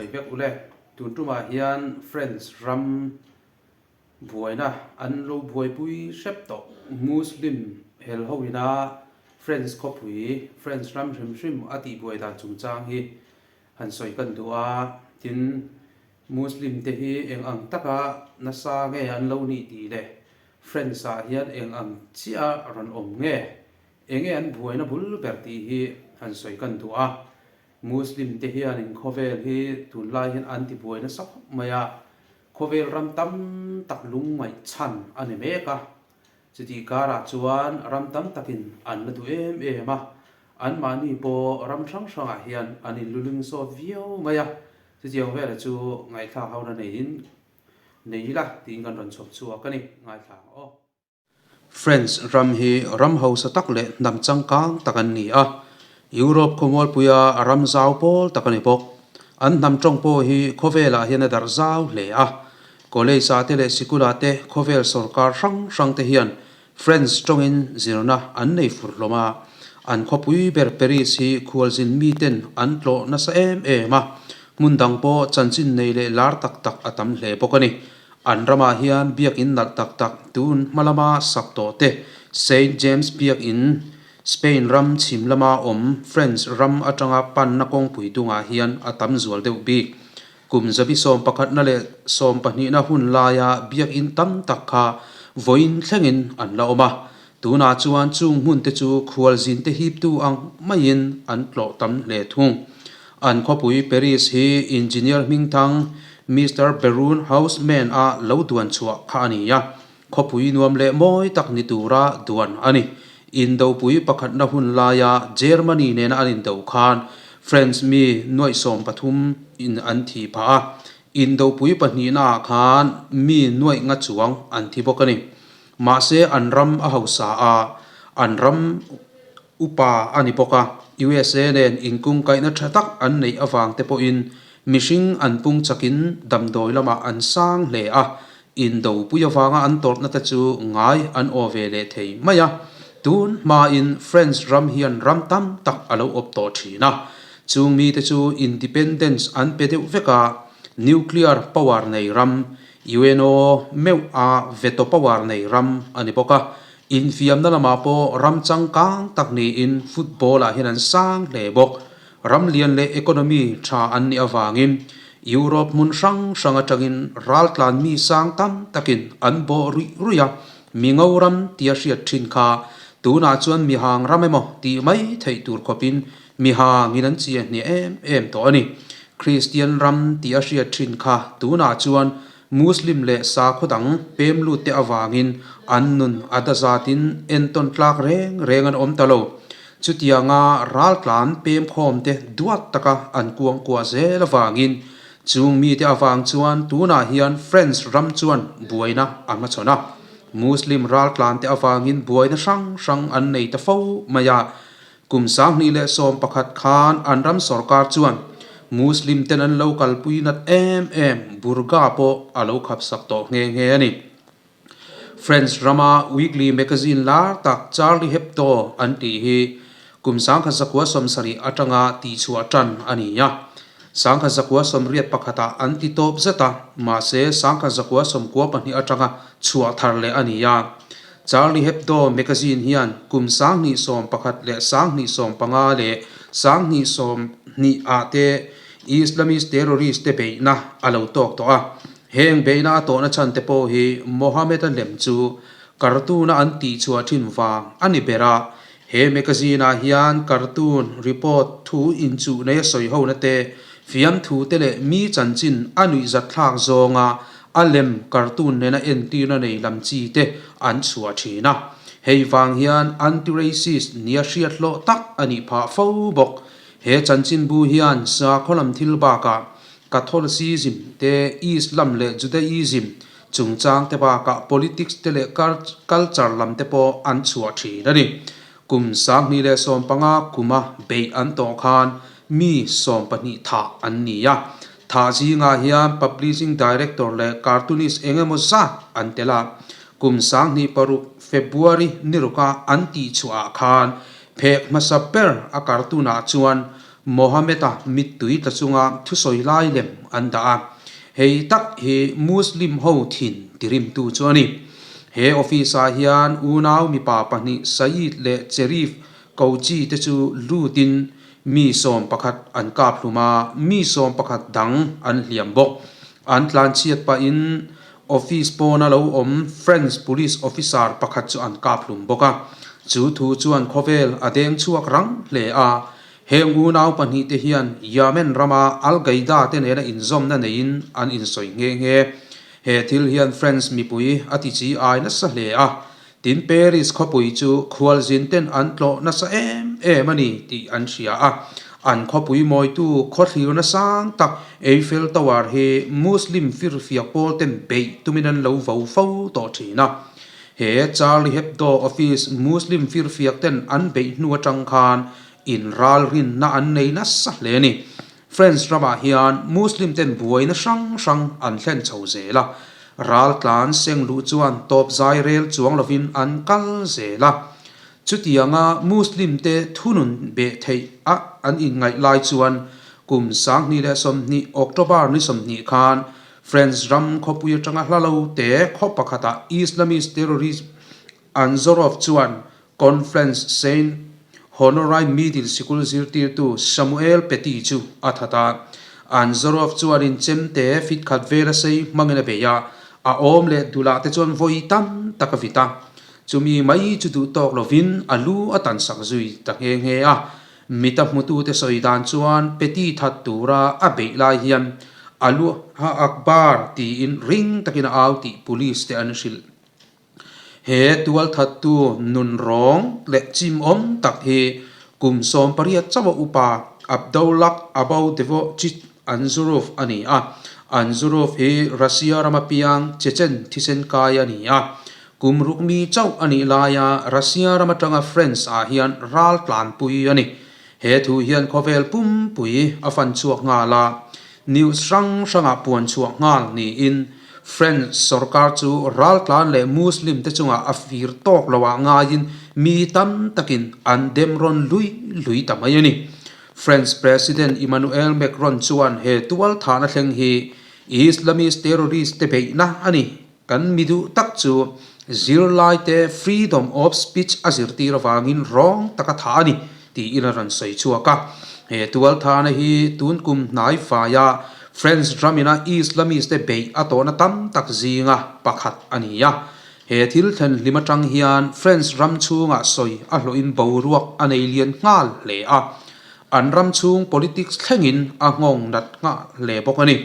Chibai vek ule. Tun tumah hian French ram buaina an lo buaipui hrep tawh. Muslim hel ho ina French khawpui, French ram hrim hrim a tihbuai dan chungchang hi han sawi kan duh a. Tin, Muslim te hi eng ang taka nasa nge an lo nih tih leh French ah hian eng ang chiah a rawn awm nge? Enge an buaina bul ber tih hi han sawi kan duh a. Muslim te hianin khawvel hi tunlai hian an ti buai nasa khawp mai a, khawvel ram tam tak lungngaih chhan a ni mek a. Chutih karah chuan ram tam takin an la duh em em a, anmahni pawh ram hrang hrangah hian an inluling sawt viau mai a. Chutiang vela chu ngaihthlak hona neiin nei ila tiin kan rawn chhawp chhuak a ni. Ngaithla ang aw. French ram hi ram hausa tak leh hnam changkang tak an ni a, Europe khawmualpuia ram zau pawl tak a ni bawk. An hnam tawng pawh hi khawvelah hian a darh zau hle a. College-ah te leh sikulah te khawvel sawrkar hrang hrang te hian French tawngin zirna an nei fur hlawm a. An khawpui ber Paris hi khualzin miten an tlawh nasa em em a, hmun dang pawh chanchin nei leh lar tak tak a tam hle bawk a ni. An ramah hian biakinn nalh tak tak tun hma lama sak tawh te, Saint James biakinn, Spain ram chhim lama awm French ram atanga panna kawngpui dungah hian a tam zual deuh bik. Kum zabi sawmpakhatna leh sawmpahnihna hun laia biakinn tam tak kha vawiin thlengin an la awm a. Tunah chuan chung hmunte chu khualzinte hiptu ang maiin an tlawh tam hle thung. An khawpui Paris hi engineer hmingthang Mister Berun Haussmann-a lo duan chhuah kha a ni a, khawpui nuam leh mawi tak ni tura duan a ni. Indopui pakhatna hun laia Germany nena an indo khan French mi nuaih 13 in an thi phah a, indopui pahnihnaah khan mi nuaih nga chuang an thi bawk a ni. Mahse an ram a hausa a, an ram upa a ni bawk a, USA nen inkungkaihna tha tak an neih avang te pawhin mihring an pung chakin damdawi lamah an sang hle a, indopui avanga an tawrhna te chu ngai an aw ve leh thei mai a. Tun hmain French ram hian ram tam tak a lo awp tawh thin a, chung mite chu independence an pe deuh vek a, nuclear power nei ram, UNO meuh a veto power nei ram a ni bawk a, Infiamna lamah pawh ram changkang tak niin football ah hian an sang hle bawk. Ram lian leh economy tha an nih avangin Europe hmun hrang hrang atangin raltlan mi sang tam takin an bawh ruih ruih a, mi ngo ram tia hriat thin kha tunah chuan mihang ram emaw tih mai theih tur khawpin mihangin an chiah hniah em em tawh a ni. Kristian ram tia hriat thin kha tunah chuan Muslim leh sakhaw dang pem lut te avangin an nun a da zatin entawn tlak reng reng an awm ta lo. Chutianga raltlan pem khawm te duat taka an kuang kuah zel avangin chung mite avang chuan tunah hian French ram chuan buaina a hmachhawn a. Muslim raltlan te avangin buaina hrang hrang an nei ta fo mai a. Kum 2011 khan an ram sorkar chuan Muslim ten an lo kalpui nat em em Burqa pawh a lo khapsak tawh nghe nghe a ni. French rama weekly magazine lar tak Charlie Hebdo an tih hi kum 1970 atanga tihchhuah tan a ni a. 1981 ah an ti tawp zet a, mahse 1992 atanga chhuah thar leh a ni a. Charlie Hebdo magazine hian kum 2011 leh 2015 leh 2020 ah te Islamist terrorist te beihna a lo tawk tawh a. Heng beihna a tawhna chhan te pawh hi Mohammed-a lem chu cartoon-a an tihchhuah thin vang a ni ber a. He magazine ah hian cartoon report thu inchuh nei a sawi hona te, fiamthu te leh mi chanchin a nuihzatthlak zawnga A lem cartoon nena entirna nei lam chi te an chhuah thin a. Hei vang hian anti-racist nia hriat hlawh tak a nih phah fo bawk. He chanchinbu hian sakhaw lam thil bakah Catholicism te, Islam leh Judaism chungchang te bakah politics te leh culture lam te pawh an chhuah thin a ni. Kum 2015 kuma beih an tawh khan mi 12 thah an ni a. Thah zingah hian Publishing Director leh Cartoonist eng emaw zat an tel a. Kum 2006 February ni ruka an tihchhuah ah khan phek hmasa ber a cartoon ah chuan Mohammed-a mittui tla chunga thusawi lai lem an dah a, hei tak hi Muslim ho thin tirimtu chu a ni. He office-ah hian unau mipa pahnih Saeed leh Cherif Kouchi te chu lutin mi 11 an kap hlum a, mi 11 dang an hliam bawk. An tlanchhiat pahin Office pawna lo awm French police officer pakhat chu an kap hlum bawk a, chu thu chuan khawvel a deng chhuak rang hle a. Heng unau pahnihte hian Yemen rama Al-Qaeda te nena inzawmna neiin an insawi nghe nghe. He thil hian French mipui a ti chi ai nasa hle a, tin Paris khawpui chu khualzin ten an tlawh nasa em em a ni tih an hria a. An khawpui mawitu khawthlirna sang tak Eiffel Tower hi Muslim firfiak pawl ten beih tumin an lo vo fo tawh thin a. He Charlie Hebdo office Muslim firfiak ten an beih hnu atang khan inralrinna an nei nasa hle a ni. French ramah hian Muslim ten buaina hrang hrang an thlen chho zel a, raltlan seng luh chuan tawp zai rel chuang lovin an kal zel a. Chutianga Muslim te thunun beh theih a an inngaih lai chuan kum 2020 October ni 20 khan French ram khawpui atanga hla lo te khaw pakhatah Islamist terrorist Anzorov chuan Conference Saint Honorai Middle Sikul zirtirtu Samuel Paty chu a that a. Anzorov chuanin chemte fit khat vela sei hmangin a bei a, a awm leh dulah te chuan vawi tam tak a vit a. Chumi mai chu duh tawk lovin a lu a tansak zui ta nghe nghe a. Mita hmutute sawi dan chuan Paty that tura a beih lai hian a lu a Akbar tiin ring takin a au tih police te an hrilh. He tualthattu nunrawng leh chimawm tak hi kum 18 chauha upa Abdoullakh Abaudevovich Anzurov a ni a. Anzurov hi Russia rama piang Chechen thisen kai a ni a. Kum ruk mi chauh a nih laia Russia ram atanga France ah hian ral tlanpui a ni. He thu hian khawvel pumpui a fan chhuak nghal a, news hrang hrangah puan chhuah nghal niin French sorkar chu raltlan leh Muslim te chungah a fir tawk loah ngaiin mi tam takin an dem rawn lui lui ta mai a ni. French President Emmanuel Macron chuan he tualthahna thleng hi Islamist terrorist te beihna a ni. Kan mi duh tak chu zirlaite freedom of speech a zirtir avangin rawng taka tha a ni tiin a rawn sawi chhuak a. He tualthana hi tun kum hnai faia French ramina Islamist te beih a tawhna tam tak zinga pakhat a ni a. He thil thlen hlim atang hian French ram chhungah sawi a hlawhin boruak a nei lian nghal hle a. An ram chhung politics thlengin a nghawng nat nghah hle bawk a ni.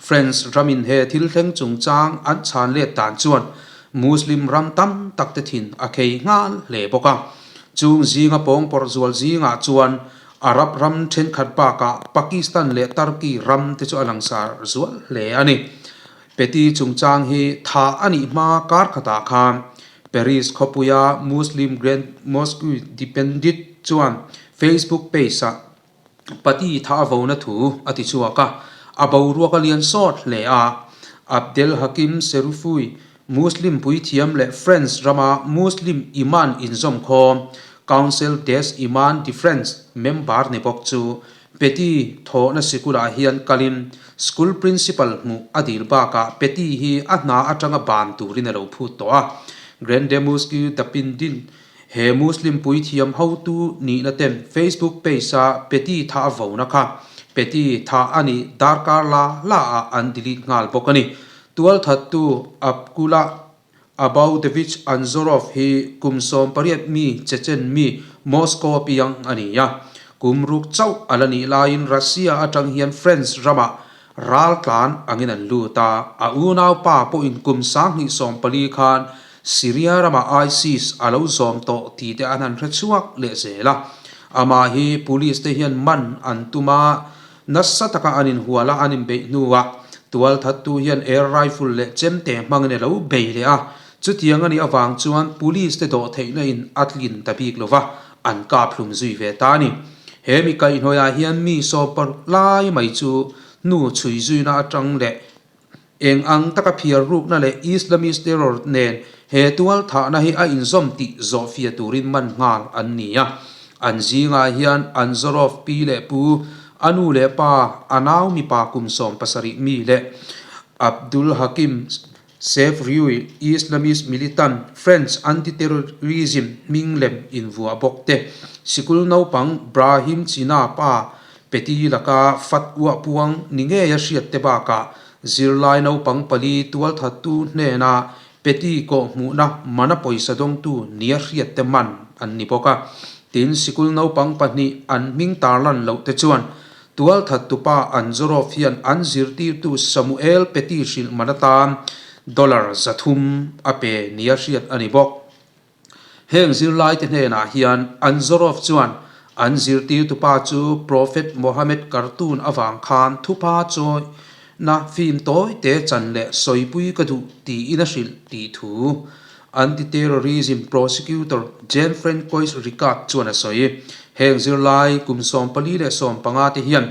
French ramin he thil thleng chungchang an chhan let dan chuan Muslim ram tam tak te thin a khei nghal hle bawk a. Chung zinga pawngpawrh zual zingah chuan Arab ram thenkhat bakah Pakistan leh Turkey ram te chu a langsar zual hle a ni. Paty chungchang hi tha a nih hma kar khatah khan Paris khawpuia Muslim Grand Mosque Dependit chuan Facebook page-ah Paty tha a vona thu a ti chhuak a, a boruak a lian sawt hle a. Abdel Hakim Seroufui, Muslim puithiam leh French rama Muslim Iman inzawmkhawm Council des Imams de France member ni bawk chu Paty thawhna sikulah hian kalin school principal hmuh a dil bakah Paty hi a hna atanga ban turin a lo phut tawh a. Grande Mosque Dapindin he Muslim puithiam hotu nihna ten Facebook page-a Paty tha a vona kha Paty tha a nih darkar la la ah an delete nghal bawk a ni. Tualthattu Abkulah Abaudevich Anzorov hi kum 18 mi Chechen mi Moscow a piang a ni a. Kum ruk chauh a la nih laiin Russia atang hian French ramah raltlan angin an lut a. A unaupa pawhin kum 2014 khan Syria ramah ISIS a lo zawm tawh tih te an han hre chhuak leh zel a. Amah hi police te hian man an tum a. Nasa taka an inhual a, an inbeih hnuah tualthattu hian air rifle leh chemte hmangin a lo bei leh a. Chutiang a nih avang chuan police te dawh theihna in a tlin ta bik lova, an kap hlum zui ve ta a ni. He mi kaihhnawihah hian mi 16 lai mai chu hnu chhui zuina atang leh Eng ang taka phiar rukna leh Islamist terror nen he tualthahna hi a inzawm tih zawhfiah turin man nghal an ni a. An zingah hian Anzorov pi leh pu, a nu leh pa, a nau mipa kum 70 mi leh Abdul Hakim Sefrioui, Islamist militant, French anti-terrorism hming lem invuah bawk te, sikul naupang Brahim China pa Paty laka fat uah puang ni ngeia hriat te bakah zirlai naupang pali tualthattu hnena Paty kawhhmuhna mana pawisa dawngtu nia hriat te man an ni bawk a. Tin, sikul naupang pahnih an hming tarlan loh te chuan Tualthattupa Anzorov hian an zirtirtu Samuel Paty hrilh man atan dollar 300 a pe nia hriat a ni bawk. Heng zirlaite hnenah hian Anzorov chuan an zirtirtupa chu Prophet Mohammed cartoon avang khan thupa chawina film tawite chan leh sawipui ka duh tiin a hrilh tih thu Anti-terrorism prosecutor Jean-Francois Ricard chuan a sawi. Heng zirlai kum 14 leh 15 te hian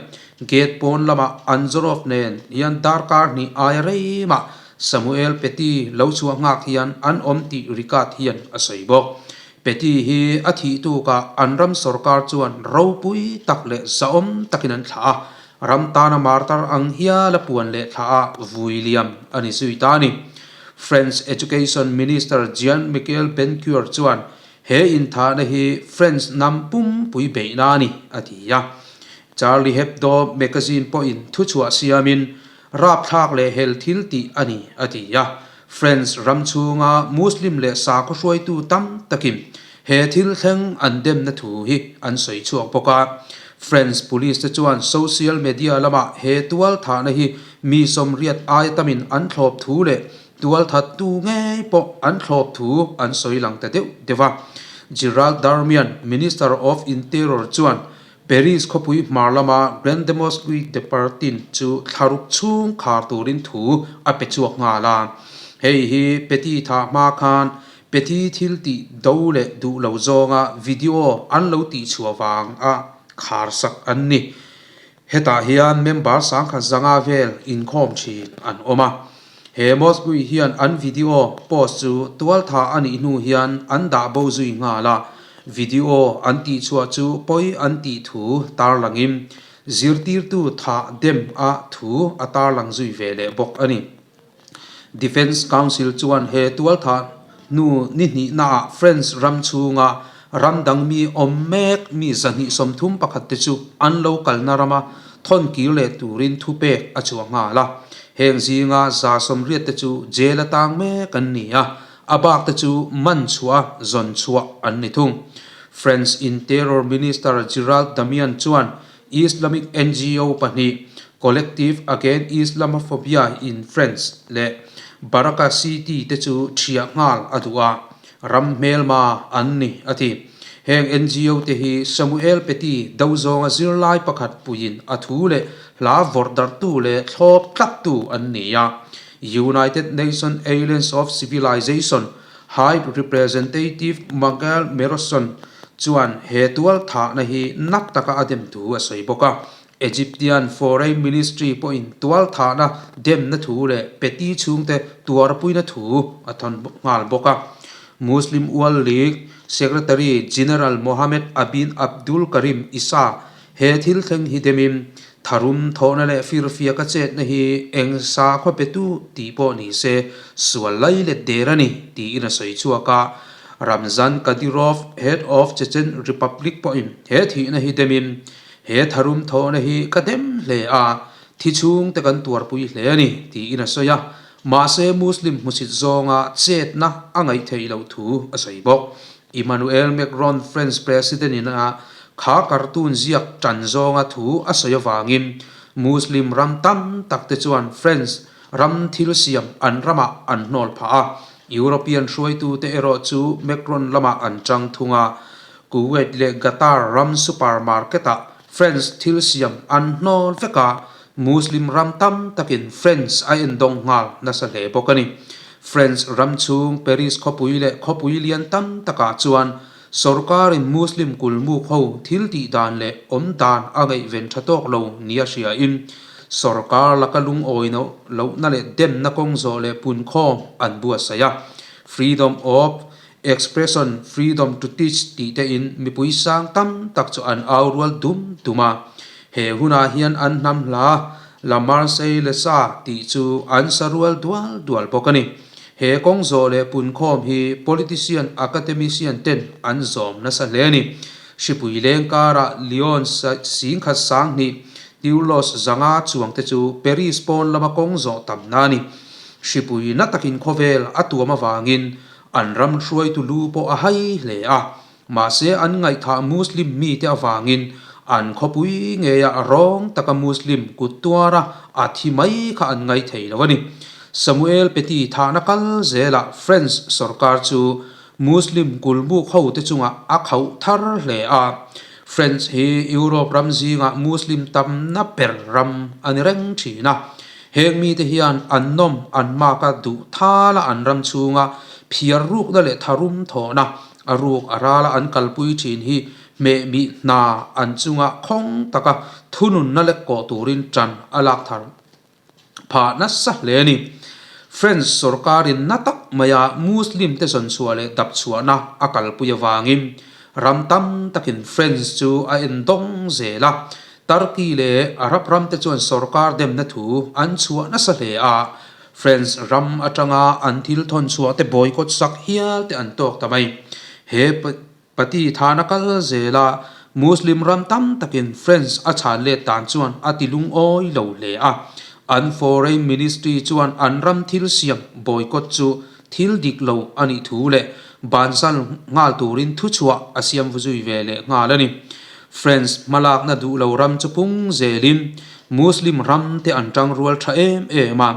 gate pawn lamah Anzorov nen hian darkar hnih aia rei mah Samuel Paty lo chhuah nghak hian an awm tih Ricard hian a sawi bawk. Paty hi a thih tukah an ram sorkar chuan ropui tak leh zahawm takin an thlah a, ram tana martar ang hial a puan leh thlah a vui liam a ni zui ta a ni. French Education Minister Jean-Michel Benquier chuan he inthahna hi French hnam pumpui beihna a ni, a ti a. Charlie Hebdo magazine pawhin thuchhuah siamin rapthlak leh hel thil tih a ni, a ti a. French ram chhunga Muslim leh sakhaw hruaitu tam takin he thil thleng an demna thu hi an sawi chhuak bawk a. French police te chuan social media lamah he tualthahna hi mi 80 aia tamin an thlawp thu leh tualthattu ngei pawh an thlawp thu an sawi lang ta deuh deuh a. Gerald Darmanin, Minister of Interior chuan Paris khawpui hmar lama Grande Mosque de Partin chu thlaruk chhung khar turin thu a pe chhuak nghal a. Hei hi Paty thah hma khan Paty thil tih do leh duh lo zawnga video an lo tih chhuah vang a khar sak an ni. Hetah hian member 1500 vel inkhawm thin an awm a. He mosque hian an video post chu tualtha a nih hnu hian an dah bo zui nghal a, video an tihchhuah chu pawi an tih thu tarlangin zirtirtu thah dem a thu a tarlang zui ve leh bawk a ni. Defence Council chuan he tualtha hnu ni hnihnaah France ram chhunga ram dang mi awm mek mi 231 te chu an lo kalna rama thawn kir leh turin thupek a chhuah nghal a. Heng zinga 180 te chu jail atang mek an ni a, a bak te chu man chhuah a zawn chhuah an ni thung. French Interior Minister Gerald Damian chuan Islamic NGO pahnih Collective Against Islamophobia in France leh Baraka City te chu thiah nghal a duh a, ram hmelma an ni a ti. Heng NGO te hi Samuel Paty do zawnga zirlai pakhat puiin a thu leh hla vawrh darhtu leh thlawp tlattu an ni a. United Nations Alliance of Civilization High Representative Miguel Meroson chuan he tual thahna hi nak taka a dem thu a sawi bawk a. Egyptian Foreign Ministry pawhin tual thahna demna thu leh Paty chhungte tuarpuina thu a thawn nghal bawk a. Muslim World League Secretary General Mohamed Abin Abdul Karim Issa he thil thleng hi demin tharum thawhna leh firfiaka chetna hi eng sakhaw petu tih pawh ni se sual lai let der a ni tiin a sawi chhuak a. Ramzan Kadyrov, Head of Chechen Republic pawhin he thihna hi demin he tharum thawhna hi ka dem hle a, thi chhungte kan tuarpui hle a ni tiin a sawi a. Mahse Muslim hmusit zawnga chetna a ngaih theih loh thu a sawi bawk. Emmanuel Macron French President in a kha cartoon ziak tan zawnga thu a sawi avangin Muslim ram tam tak te chuan French ram thil siam an ramah an hnawl phah a, European hruaitute erawh chu Macron lamah an chang thung a, Kuwait leh Qatar ram supermarket-ah French thil siam an hnawl vek a, Muslim ram tam takin French a endawng nghal nasa hle bawk a ni. French ram chhung Paris khawpui leh khawpui lian tam takah chuan sorkarin Muslim kulmuk ho thil tih dan leh awm dan a ngaihven tha tawk lo nia hriain sorkar laka lungawi lohna leh demna kawng zawh leh punkhawm an buatsaih a. Freedom of. Expression, Freedom to Teach tih te in mipui sang tam tak chu an au rual dum dum a. He hunah hian an hnam hla La Marseillaise tih chu an sa rual dual dual bawk a ni. He kawng zawh leh punkhawm hi politician academician ten an zawm nasa hle a ni. Hripui leng karah Lyon singkhat 2000 Toulouse 500 chuang te chu Paris pawn lama kawng zawh tamna a ni. Hripui na takin khawvel a tuam avangin an ram hruaitu lu pawh a hai hle a. Mahse an ngaihthah Muslim mite avangin an khawpui ngeia rawng taka Muslim kut tuara a thi mai kha an ngai thei lo a ni. Samuel Paty thahna kal zelah French sorkar chu Muslim kulmuk hote chungah a khauh thar hle a. French hi Europe ram zingah Muslim tamna ber ram a ni reng thin a. Heng mite hian an nawm an maka duh thala an ram chhunga phiar rukna leh tharum thawhna A ruk a rala an kalpui thin hi hmehmih hna an chunga khawng taka thununna lek kawh turin tan a lak thar phah nasa hle a ni. French sorkarin na tak maia Muslim te zawnchhuah leh dapchhuahna a kalpui avangin ram tam takin French chu a endawng zel a. Turkey leh Arab ram te chuan sorkar demna thu an chhuah nasa hle a. French ram atanga an thil thawn chhuah te boycott sak hial te an tawk ta mai. He Pati thana kal zela Muslim ram tam takin French a chhan let dan chuan a ti lungawi lo hle a. An Foreign Ministry chuan an ram thil siam boycott chu thil dik lo a nih thu leh bansal nghal turin thuchhuah a siam zui ve leh nghal a ni. French hmalakna duh lo ram chu pung zelin Muslim ram te an tangrual tha em em a,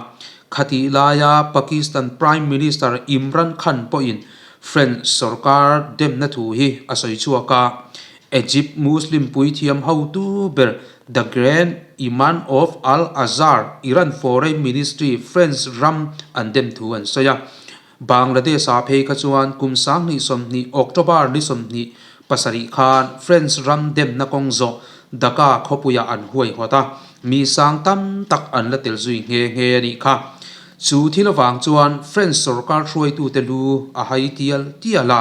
khatih laia Pakistan Prime Minister Imran Khan pawhin French sorkar demna thu hi a sawi chhuak a, Egypt Muslim puithiam hotu ber The Grand Imam of Al-Azhar, Iran Foreign Ministry French ram an dem thu an sawi a. Bangladesh-ah phei kha chuan kum 2020 October ni 27 khan French ram demna kawng zawh Dhaka khawpuiah an huaihawt a, mi sang tam tak an la tel zui nghe nghe a nih kha. Chu thil avang chuan French sorkar hruaitute lu a hai tial tial a.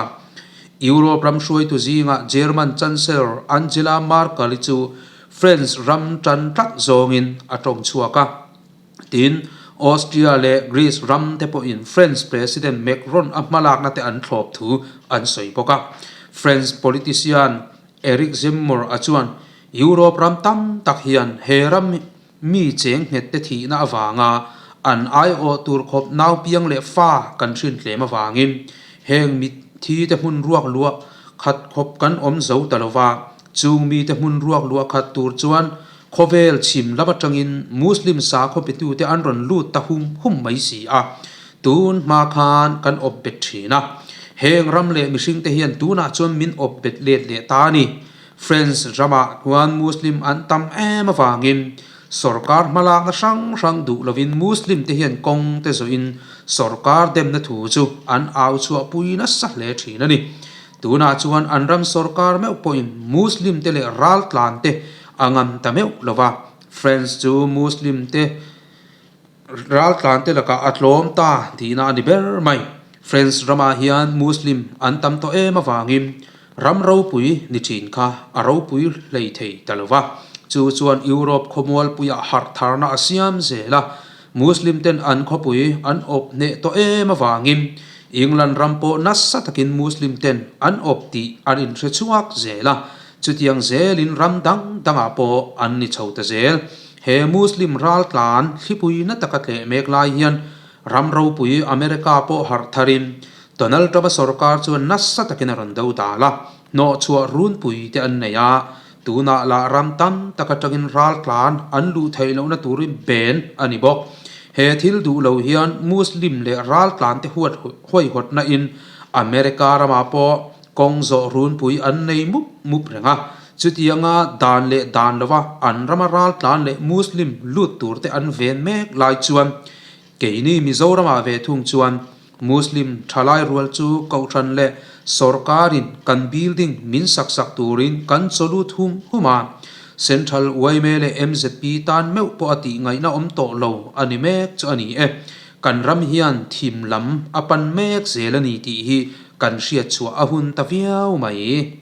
Europe ram hruaitu zingah German Chancellor Angela Merkel-i chu French ram tan tlat zawngin a tawng chhuak a. Tin, Austria leh Greece ram te pawhin French President Macron a hmalakna te an thlawp thu an sawi bawk a. French politician Eric Zemmour a chuan Europe ram tam tak hian he ram mi cheng nghet te thihna avanga an aiawh tur khawp naupiang leh fa kan hrin tlem avangin heng mitthi te hmun ruak luah khat khawp kan awm zo ta lova, chung mite hmun ruak luah khat tur chuan Khawvel chhim lam atangin Muslim sakhaw betute an rawn lut ta hum hum mai si a, tun hma khan kan awp bet thin a. Heng ram leh mihringte hian tunah chuan min awp bet let leh ta a ni. French ramah chuan Muslim an tam em avangin sorkar hmalakna hrang hrang duh lovin Muslim te hian kawng te zawhin sorkar demna thu chu an au chhuahpui nasa hle thin a ni. Tunah chuan an ram sorkar meuh pawhin Muslim te leh raltlan te a ngam ta meuh lo va, French chu Muslim te raltlan te lakah a tlawm ta tihna a ni ber mai. French ramah hian Muslim an tam tawh em avangin ram ropui ni thin kha a ropui hlei thei ta lo va, chu chuan Europe khawmualpuiah harh tharna a siam zel a, Muslim ten an khawpui an awp hneh tawh em avangin England ram pawh nasa takin Muslim ten an awp tih an inhre chhuak zel a, Chutiang zelin ram dang dangah pawh an ni chho ta zel. He Muslim raltlan thlipui na taka tleh mek lai hian ram ropui America pawh harh tharin Donald Trump-a sorkar chuan nasa takin a rawn do dal a, hnawhchhuah runpui te an nei a, tunah lah ram tam tak atangin raltlan an luh theih lohna turin ben a ni bawk. He thil duh lo hian Muslim leh raltlan te huat huaihawtna in America ramah pawh Kawng zawh runpui an nei mup mup reng a, chutianga dan leh dan lova an rama raltlan leh Muslim lut turte an ven mek lai chuan keini Mizoramah ve thung chuan Muslim thalai rual chu Kohhran leh Sawrkarin kan building min sak sak turin kan chaw lut hum hum a, Central yma leh mzp tan meuh pawh a tih ngaihna awm tawh lo a ni mek chu a ni e. Kan ram hian thim lam a pan mek zel a ni tih hi. kan hriat chhuah a hun ta viau mai.